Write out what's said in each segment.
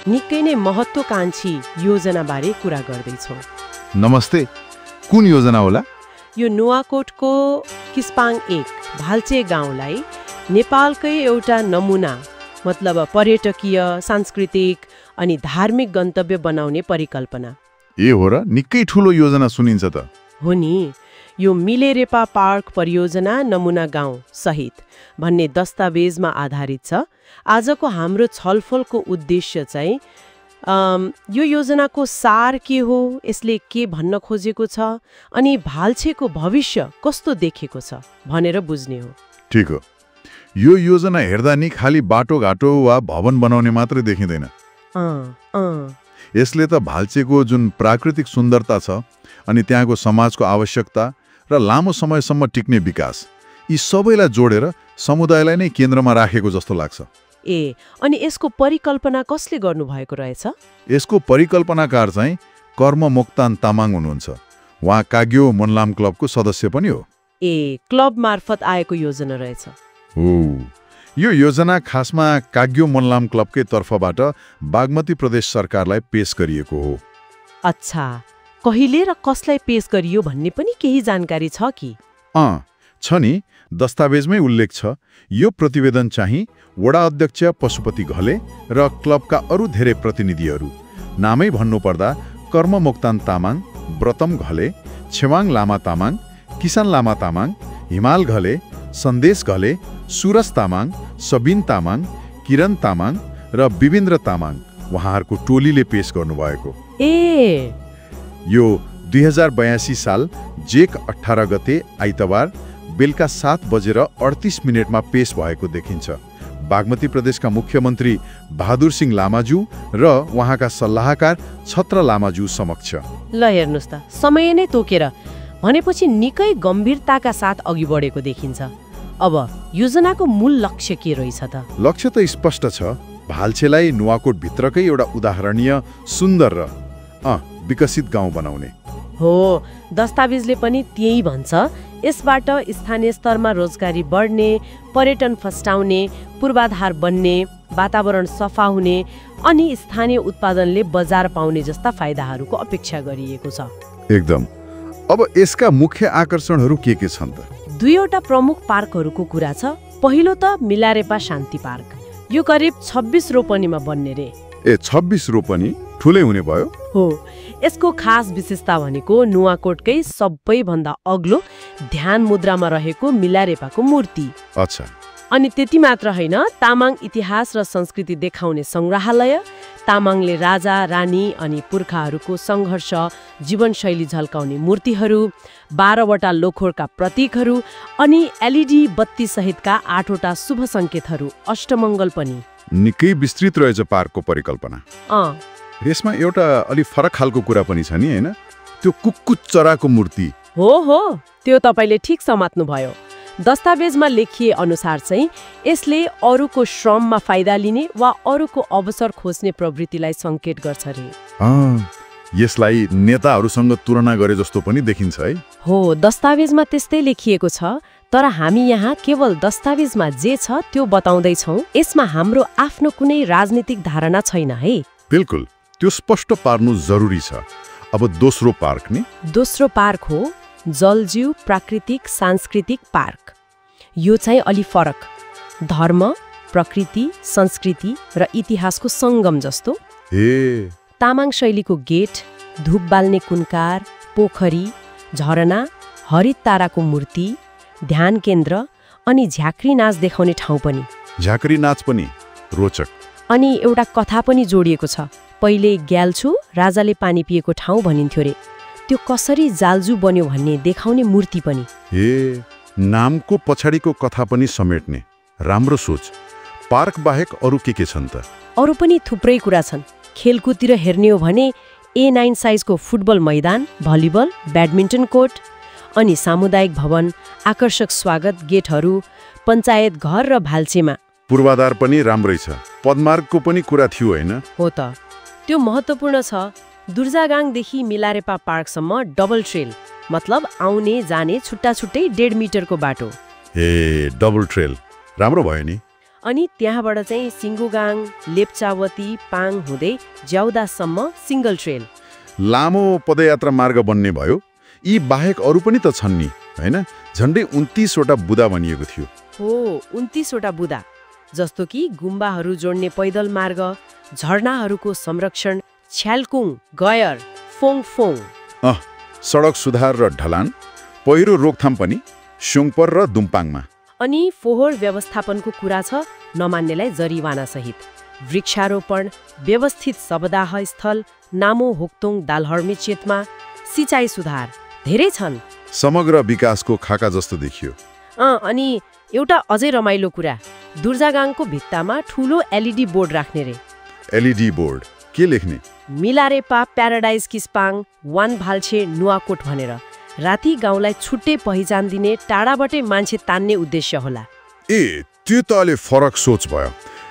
निकै नै महत्त्वकांक्षी योजनाबारे कुरा गर्दैछौँ। नमस्ते, कुन योजना होला? यो नुवाकोटको किस्पाङ 1 भाल्चे गाउँलाई नेपालकै एउटा नमुना मतलब पर्यटकीय, सांस्कृतिक अनि धार्मिक गन्तव्य बनाउने परिकल्पना। ए हो र? निकै ठुलो योजना सुनिन्छ त। हो नि, यो मिलेरेपा पार्क परियोजना नमुना गाउँ सहित भन्ने दस्तावेजमा आधारित छ। आजको हाम्रो छलफलको उद्देश्य चाहिँ यो योजनाको सार के हो, यसले के भन्न खोजेको छ अनि भाल्छेको भविष्य कस्तो देखेको छ भनेर बुझ्ने हो। ठीक हो। यो योजना हेर्दा नि खाली बाटोघाटो वा भवन बनाउने मात्रै देखिँदैन। यसले त भाल्चेको जुन प्राकृतिक सुन्दरता छ अनि त्यहाँको समाजको आवश्यकता र लामो समयसम्म टिक्ने विकास, यी सबैलाई जोडेर समुदायलाई नै केन्द्रमा राखेको जस्तो लाग्छ। अनि यसको परिकल्पना कसले गर्नुभएको रहेछ? यसको परिकल्पनाकार चाहिँ कर्म मोक्तान तामाङ हुनुहुन्छ। उहाँ काग्यो मोनलाम क्लबको सदस्य पनि हो। क्लब मार्फत आएको योजना रहेछ। हो, यो योजना खासमा काग्यो मोनलाम क्लबकै तर्फबाट बागमती प्रदेश सरकारलाई पेश गरिएको हो। अच्छा, कहिले र कसलाई पेश गरियो भन्ने पनि केही जानकारी छ कि? छ नि, दस्तावेजमै उल्लेख छ। यो प्रतिवेदन चाहिँ वडा अध्यक्ष पशुपति घले र क्लबका अरू धेरै प्रतिनिधिहरू, नामै भन्नुपर्दा कर्म मोक्तान तामाङ, व्रतम घले, छेवाङ लामा तामाङ, किसान लामा तामाङ, हिमाल घले, सन्देश घले, सुरज तामाङ, सबिन तामाङ, किरण तामाङ र विबिन्द्र तामाङ, उहाँहरूको टोलीले पेश गर्नुभएको। यो 2082 साल जेठ 18 गते आइतबार बेलुका 7:38 पेश भएको देखिन्छ। बागमती प्रदेशका मुख्यमन्त्री बहादुर सिंह लामाज्यू र उहाँका सल्लाहकार छत्र लामाज्यू समक्ष। ल हेर्नुहोस् त, समय नै तोकेर भनेपछि निकै गम्भीरताका साथ अघि बढेको देखिन्छ। अब योजनाको मूल लक्ष्य के रहेछ त? लक्ष्य त स्पष्ट छ। भाल्छेलाई नुवाकोट भित्रकै एउटा उदाहरणीय, सुन्दर र विकसित गाउँ बनाउने हो। दस्तावेजले पनि त्यही भन्छ। यसबाट स्थानीय स्तरमा रोजगारी बढ्ने, पर्यटन फस्टाउने, पूर्वाधार बन्ने, वातावरण सफा हुने अनि स्थानीय उत्पादनले बजार पाउने जस्ता फाइदाहरूको अपेक्षा गरिएको छ। एकदम। अब यसका मुख्य आकर्षणहरू के छन् त? दुईवटा प्रमुख पार्कहरूको कुरा छ। पहिलो त मिलारेपा शान्ति पार्क। यो करिब 26 रोपनीमा बन्ने रे। 26 रोपनी ठुलै हुने भयो? हो। यसको खास विशेषता भनेको नुवाकोटकै सबैभन्दा अग्लो ध्यान मुद्रामा रहेको मिलारेपाको मूर्ति। अच्छा। अनि त्यति मात्र होइन, तामाङ इतिहास र संस्कृति देखाउने संग्रहालय, तामाङले राजा रानी अनि पुर्खाहरूको सङ्घर्ष जीवनशैली झल्काउने मूर्तिहरू, 12वटा लोखोरका प्रतीकहरू अनि एलइडी बत्ती सहितका 8वटा शुभ सङ्केतहरू, अष्टमङ्गल पनि। निकै विस्तृत रहेछ पार्कको परिकल्पना। यसमा एउटा अलि फरक खालको कुरा पनि छ नि, हैन? त्यो कुक्कुट चराको मूर्ति। हो, त्यो तपाईले ठिक समात्नु भयो। दस्तावेजमा लेखिए अनुसार चाहिँ यसले अरूको श्रममा फाइदा लिने वा अरूको अवसर खोज्ने प्रवृत्तिलाई सङ्केत गर्छ रे। यसलाई नेताहरूसँग तुलना गरे जस्तो पनि देखिन्छ है। हो, दस्तावेजमा त्यस्तै लेखिएको छ। तर हामी यहाँ केवल दस्तावेजमा जे छ त्यो बताउँदैछौँ। यसमा हाम्रो आफ्नो कुनै राजनीतिक धारणा छैन है। बिल्कुल, त्यो स्पष्ट पार्नु जरुरी छ। अब दोस्रो पार्क नि? दोस्रो पार्क हो जलजीव प्राकृतिक सांस्कृतिक पार्क। यो चाहिँ अलि फरक, धर्म, प्रकृति, संस्कृति र इतिहासको सङ्गम जस्तो। तामाङ शैलीको गेट, धूप बाल्ने कुनकार, पोखरी, झरना, हरित ताराको मूर्ति, ध्यान केन्द्र अनि झाँक्री नाच देखाउने ठाउँ पनि। झाँक्री नाच पनि रोचक। अनि एउटा कथा पनि जोडिएको छ। पहिले ग्याल्छु राजाले पानी पिएको ठाउँ भनिन्थ्यो रे। त्यो कसरी जाल्जु बन्यो भन्ने देखाउने मूर्ति पनि। नामको पछाडिको कथा पनि समेट्ने राम्रो सोच। पार्क बाहेक अरू के छन् त? अरू पनि थुप्रै कुरा छन्। खेलकुदतिर हेर्ने हो भने A9 साइजको फुटबल मैदान, भलिबल, ब्याडमिन्टन कोर्ट अनि सामुदायिक भवन, आकर्षक स्वागत गेटहरू, पञ्चायत घर र भाल्चेमा। पूर्वाधार पनि राम्रै छ। पदमार्गको पनि कुरा थियो हैन? हो त, त्यो महत्त्वपूर्ण छ। दुर्जागाङदेखि मिलारेपा पार्कसम्म डबल ट्रेल, मतलब आउने जाने छुट्टा छुट्टै 1.5 मिटरको बाटो। डबल ट्रेल राम्रो भयो नि। अनि त्यहाँबाट चाहिँ सिङ्गुगाङ, लेप्चावती, पाङ हुँदै ज्याउदासम्म सिङ्गल ट्रेल। लामो पदयात्रा मार्ग बन्ने भयो। यी बाहेक अरू पनि त छन् नि, हैन? झन्डै 29वटा बुदा भनिएको थियो। हो, 29वटा बुदा, जस्तो कि गुम्बाहरू जोड्ने पैदल मार्ग, झरनाहरूको संरक्षण, छ्यालकुङ, गयर, फोङफोङ। सडक सुधार र ढलान, पहिरो रोकथाम पनि सुङपर र दुम्पाङमा। अनि फोहोर व्यवस्थापनको कुरा छ, नमान्नेलाई जरिवाना सहित। वृक्षारोपण, व्यवस्थित शवदाह स्थल, नामो होक्तोङ दालहर्मिचेतमा, सिँचाइ सुधार, धेरै छन्। समग्र विकासको खाका जस्तो देखियो। अनि एउटा अझै रमाइलो कुरा, दुर्जागाङको भित्तामा ठूलो एलइडी बोर्ड राख्ने रे। एलइडी बोर्ड के लेख्ने? मिलारेपा प्याराडाइज किस्पाङ, वान भाल्छे नुवाकोट भनेर। राति गाउँलाई छुट्टै पहिचान दिने, टाढाबाटै मान्छे तान्ने उद्देश्य होला। त्यो त अलि फरक सोच भयो।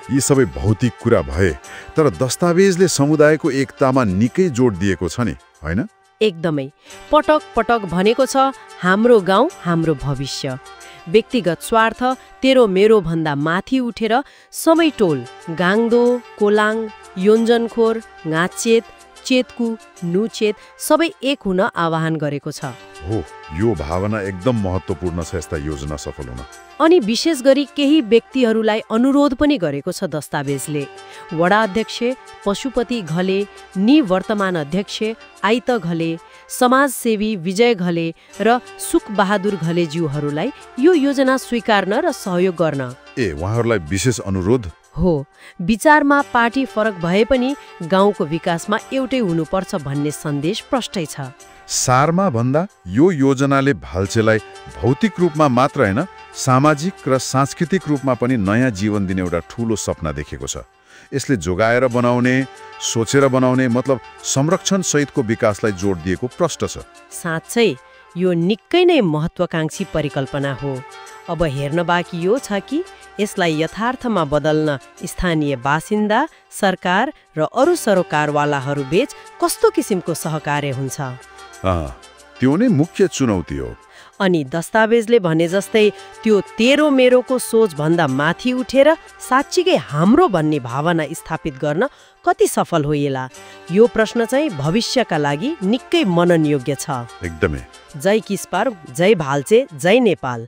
यी सबै भौतिक कुरा भए, तर दस्तावेजले समुदायको एकतामा निकै जोड दिएको छ नि, हैन? एकदमै। पटक पटक भनेको छ, हाम्रो गाउँ हाम्रो भविष्य। व्यक्तिगत स्वार्थ तेरो मेरो भन्दा माथि उठेर सबै टोल, गाङदो, कोलाङ, योन्जनखोर, गाँचेत, चेतकु, नुचेत सबै एक हुन आह्वान गरेको छ। हो, यो भावना एकदम महत्त्वपूर्ण छ यस्ता योजना सफल हुन। अनि विशेष गरी केही व्यक्तिहरूलाई अनुरोध पनि गरेको छ दस्तावेजले। वडा अध्यक्ष पशुपति घले, निवर्तमान अध्यक्ष आइत घले, समाजसेवी विजय घले र सुखबहादुर घलेज्यूहरूलाई यो योजना स्वीकार्न र सहयोग गर्न। उहाँहरूलाई विशेष अनुरोध हो। विचारमा पार्टी फरक भए पनि गाउँको विकासमा एउटै हुनुपर्छ भन्ने सन्देश प्रष्टै छ। सारमा भन्दा यो योजनाले भाल्चेलाई भौतिक रूपमा मात्र हैन, सामाजिक र सांस्कृतिक रूपमा पनि नयाँ जीवन दिने एउटा ठूलो सपना देखेको छ। यसले जोगाएर बनाउने, सोचेर बनाउने, मतलब संरक्षण सहितको विकासलाई जोड दिएको प्रष्ट छ। साँच्चै यो निकै नै महत्त्वाकांक्षी परिकल्पना हो। अब हेर्न बाँकी यो छ कि यसलाई यथार्थमा बदल्न स्थानीय बासिन्दा, सरकार र अरू सरोकारवालाहरू बीच कस्तो किसिमको सहकार्य हुन्छ। त्यो नै मुख्य चुनौती हो। अनि दस्तावेजले भने जस्तै त्यो तेरो मेरोको सोच भन्दा माथि उठेर साँच्चीकै हाम्रो भन्ने भावना स्थापित गर्न कति सफल होइला, यो प्रश्न चाहिँ भविष्यका लागि निकै मनन योग्य छ। एकदमै। जय किस्पार, जय भाल्चे, जय नेपाल।